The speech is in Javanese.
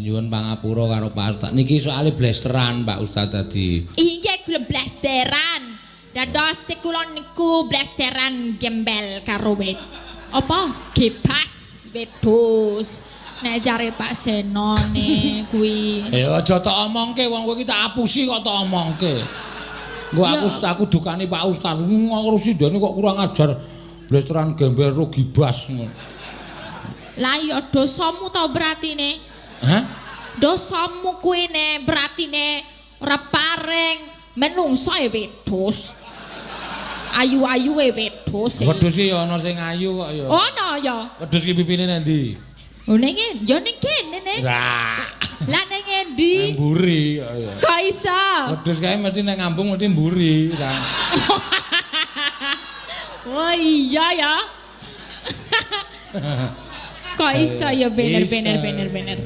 Nyuwun pangapura karo Pak Ustaz. Niki soalé blesteran Pak Ustaz tadi. Iya, kula blesteran. Dados kula niku blesteran gembel karo wit. Apa? Gebas wedhus. Nek jare Pak Seno ne kuwi. Ya aja tok omongke, wong kowe iki tak apusi kok tok omongke. Engko aku aku dukani Pak Ustaz ngurusi dene kok kurang ajar, blesteran gembel ro gibas. Lah iya, dosamu to beratine. Hah? Dosamu kuwi ne beratine ora paring menungso e wedhus. Ayu-ayu e wedhus. Wedhus ki ya ana sing ayu kok ya. Ono ya. Wedhus ki pipine nang ndi? Oh, ning ya ning kene ne. Lah, Lah ning endi? nang mburi kok ya. Kok iso? Wedhus kae mesti nek ngambung mesti mburi. Lah. Oh iya ya. Kok iso ya, bener Iso. Bener bener bener.